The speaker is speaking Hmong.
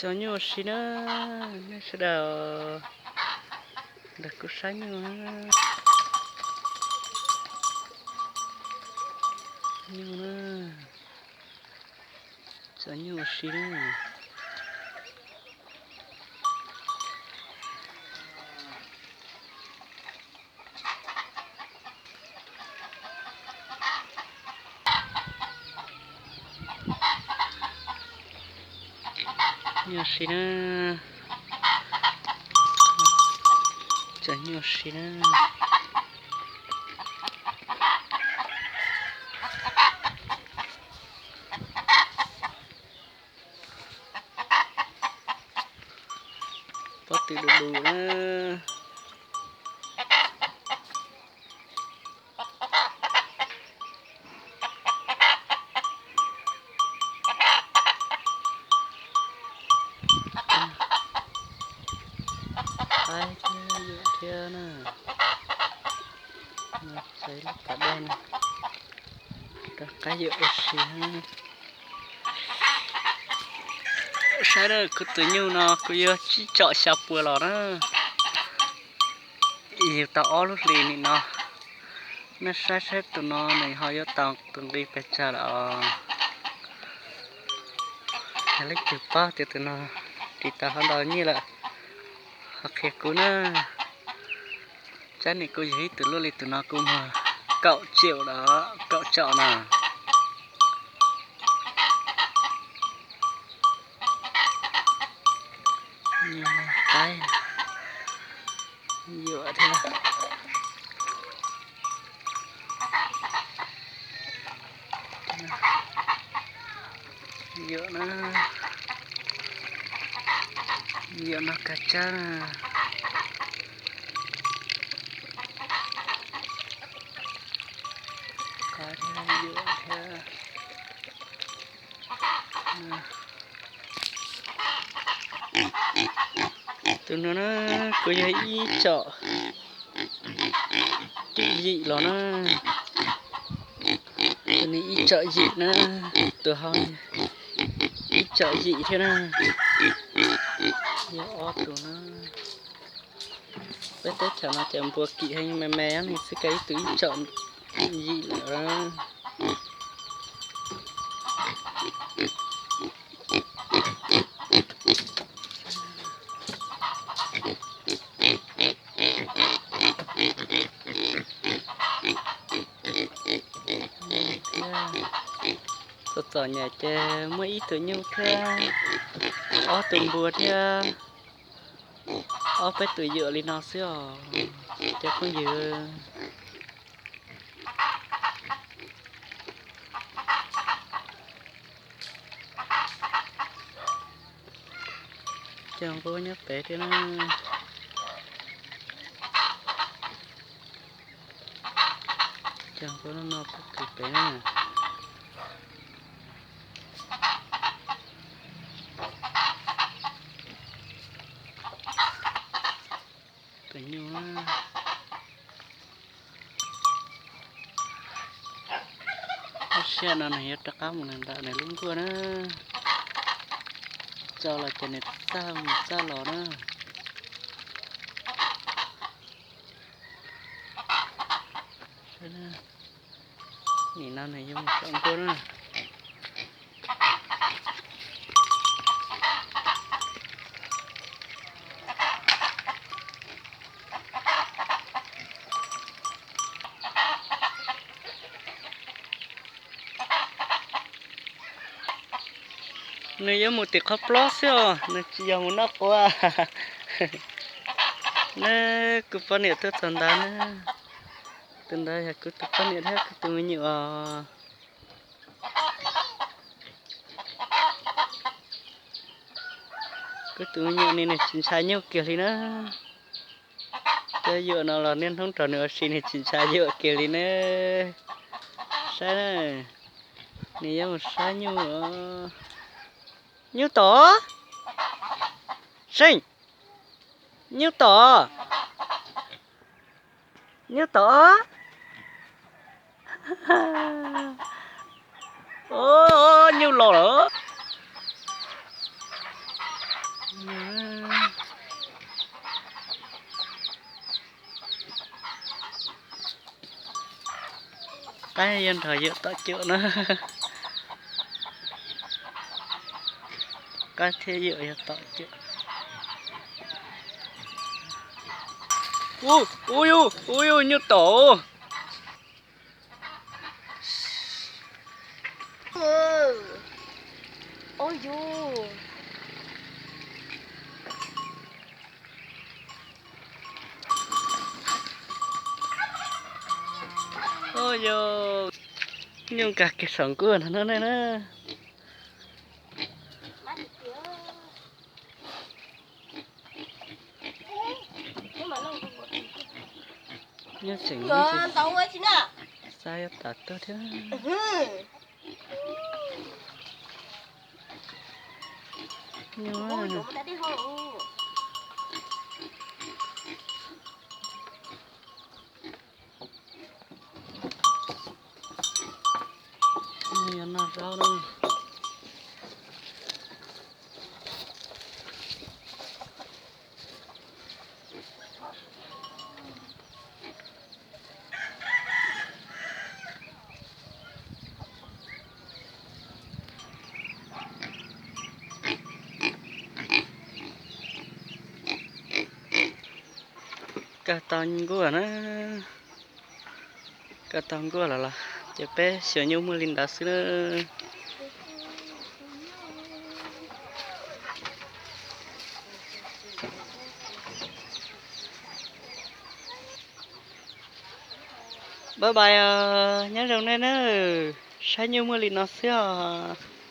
Tso nyuj ua si na, nej sawv daws, ntawm kuv saib nyuj na. Nyuj na, tso nyuj ua si na. Nyuj si na, tso nyuj si na. Pob tw du du na. Qaib thiab yuam thiab na. Xaiv lub pas dej no rau qaib yuam ua si. Saib na, kuv tus nyuj no kuv yuav tsib tsom xya puas los na. Yug tau ob lub hlis nim no. Nej saib saib tus no nws ho yuav tau tus nqi pes tsawg lawm os. Yog leej twg paub tias tus no ris tau ho ntau nyiaj lawm, ho qhia kuv na. Tsab nim kuj yog ib tug luaj li tus no kuj muag kaum tsiaum los kaum tsom no. Qaib yuam thiab. Yuam na, yuam no kag tsab na. Qaib thiab yuam thiab. Tus no na, kuv yog ib tsom yim los na. Tus no ib tsom yim na, tus hauv ib tsom yim thiab na. Yog ob tus na. Peb teb chaws no ces npua kim heev, me me nws xwb, ib tug ib tsom yim lawm. Txom txom nyem ces muaj ib tug nyuj thiab ob tug npua thiab ob peb tus yuam li no xwb os cov phooj ywg. Cov npua nyob pem thiab na. Cov npua no no puag tim pem na. Tus nyuj na. Lub sij hawm no nws yuav rov qab mus nws ntawm nws lub nkuaj na. Tso los ces nws txaj mus txaj los na. Nim no nws yuav mus saum nkuaj na. Nws yuav mus tim qhov plob xwb os, nws tsis yog mus noj quav. Na, kuv poj niam tuaj txog ntawd na. Tus ntawd yog kuv tus poj niam thiab kuv tus me nyuam os. Kuv tus me nyuam ne nws tsis ntshaw nyuj kiag li na. Cov yuam no los niaj hnub rau nws ua si nws tsis ntshaw yuam kiag li ne. Saib na, nws yuav mus saib nyuj. Nyuj tom, Seej, nyuj tom, nyuj tom. Nyuj los lawm. Qaib yuav nrog yawm tom cuam na. Qaib thiab yawm yog tom cuam. Ub, ub yus, ub yus, nyuj tom. Ub yus, nyuj nkag kiag saum nkuaj no na. Nyob tseem, xav yuav tas tuaj thiab. Nyuj, nyuj yuav noj zaub na. Kawg tau nkuaj na, kawg tau nkuaj los los, ces peb xyuas nyuj muaj li ntawd xwb na. Bye bye os, nyob zoo nej na, saib nyuj muaj li no xwb os.